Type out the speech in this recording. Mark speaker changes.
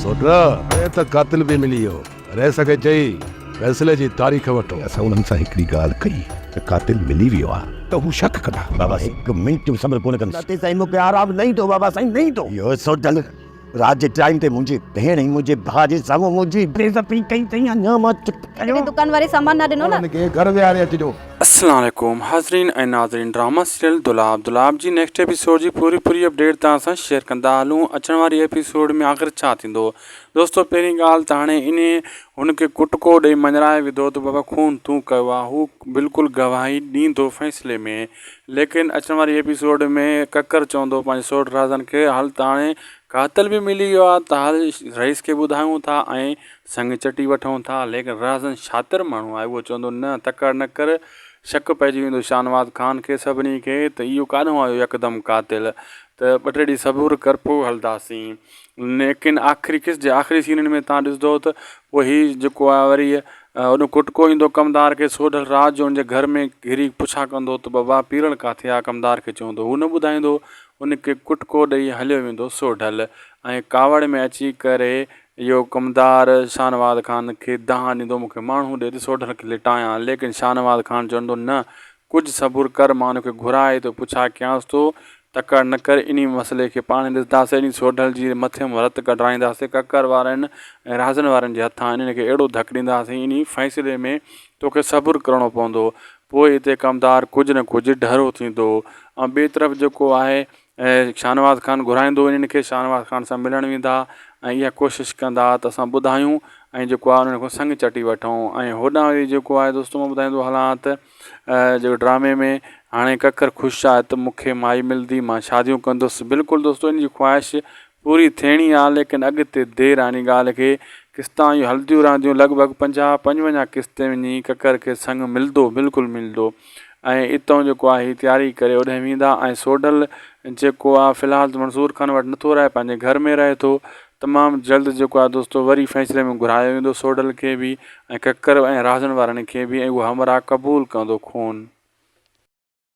Speaker 1: سوٽ، هاڻي ته قاتل به ملي ويو. رئيس کي چئي فيصلي جي تاريخ وٺو.
Speaker 2: اسان انهن سان هڪڙي ڳالهه ڪئي ته قاتل ملي ويو آهي ته هو شڪ ڪندا.
Speaker 3: بابا هڪ منٽ به صبر ڪونه ڪندس.
Speaker 4: ڏاڏي سائين مون کي آرام نه ايندو بابا سائين نه ايندو.
Speaker 3: اهو سوڍل رات جي ٽائيم تي منهنجي ڀيڻ ۽ منهنجي ڀاء جي سامهون منهنجي بي عزتي ڪئي اٿئي اڃا مان چپ ڪيو.
Speaker 5: ڪڏهن دڪان واري سامان نه ڏنو نه.
Speaker 1: انهن کي گهر ويهاري اچجو.
Speaker 6: السلام عليڪم حاضرين ۽ ناظرين ڊراما سيريل دولاب دولاب جي نيڪسٽ ايپيسوڊ جي پوري پوري اپڊيٽ توهان سان شيئر ڪندا هلون اچڻ واري ايپيسوڊ ۾ آخر ڇا ٿيندو دوستو پهرين ڳالهه ته هاڻي انهي هن کي ڪٽڪو ڏئي مڃرائي وڌو ته بابا خون تون ڪيو آ هو بلڪل گواهي ڏيندو فيصلي ۾ ليڪن اچڻ واري ايپيسوڊ ۾ ڪڪر چوندو پنهنجي سوٽ رازن کي هل ته هاڻي قاتل به ملي ويو آ ته هل رئيس کي ٻڌايون ٿا ۽ سڱ چٽي وٺون ٿا ليڪن رازن شاطر ماڻهو آهي اهو چوندو نه تڪڙ نه ڪر شڪ پئجي ويندو شاهنواز خان کي سڀني کي ته اهو ڪاڏهون آيو يڪدم قاتل ته ٻه ٽي ڏينهن صبر ڪر پوء هلنداسين ليڪن آخري قسط جي آخري سينن ۾ تان ڏسندو ته پوء هي جيڪو آهي وري هوڏو ڪٽڪو ايندو ڪمدار کي سوڍل رات جو ان جي گهر ۾ گهري پڇا ڪندو ته بابا پيرل ڪاٿي آ ڪمدار کي چوندو هو نه ٻڌائيندو ان کي ڪٽڪو ڏئي هليو ويندو سوڍل ۽ ڪاوڙ ۾ اچي ڪري اهو ڪمدار شاهنواز خان کي دانهن ڏيندو مون کي ماڻهو ڏي ته سوڍل کي لٽايان ليڪن شاهنواز خان چوندو نه ڪجهه صبر ڪر مان ان کي گهرائي ٿو پڇا ڪيانس ٿو، تڪڙ نه ڪر انهي مسئلي کي پاڻ ڏسنداسين انهي سوڍل جي مٿي مان رت ڪڍرائينداسين ڪڪر وارن ۽ رازن وارن جي هٿان انهن کي اهڙو ڌڪ ڏينداسين انهي فيصلي ۾ توکي صبر ڪرڻو پوندو پوء اتي ڪمدار ڪجهه نه ڪجهه ڍرو ٿيندو ۽ ٻئي طرف جيڪو آهي شاهنواز خان گهرائيندو انهن کي شاهنواز خان سان ملڻ ويندا ۽ اها ڪوشش ڪندا ته اسان ٻڌايون ۽ جيڪو آهي انهن کان سڱ چٽي وٺون ۽ هوڏانهن وري جيڪو آهي دوستو مان ٻڌائيندو هلان ته جيڪو ڊرامي ۾ هاڻي ڪڪر خوش آهي ته مون کي مائي ملندي مان شاديون ڪندس بلڪل دوستو ان جي خواهش پوري ٿيڻي آهي ليڪن اڳتي دير آهي ان ڳالهه کي قسطان اهي هلنديون رهنديون لڳ ڀڳ پنجاهه پنجونجاهه قسطين وڃي ڪڪر کي سڱ ملندو بلڪل ملندو ۽ اتئون جيڪو آهي هي تياري ڪري اوڏانهن ويندا ۽ سوڍل جيڪو آهي في الحال ته منصور خان وٽ نٿو رهي پنهنجي گهر ۾ رهي ٿو تمام جلد جيڪو آهي دوستو وري فيصلي ۾ گهرايو ويندو سوڍل کي به ۽ ڪڪر ۽ رازن وارن کي به ۽ اهو همراهه قبول ڪندو خون.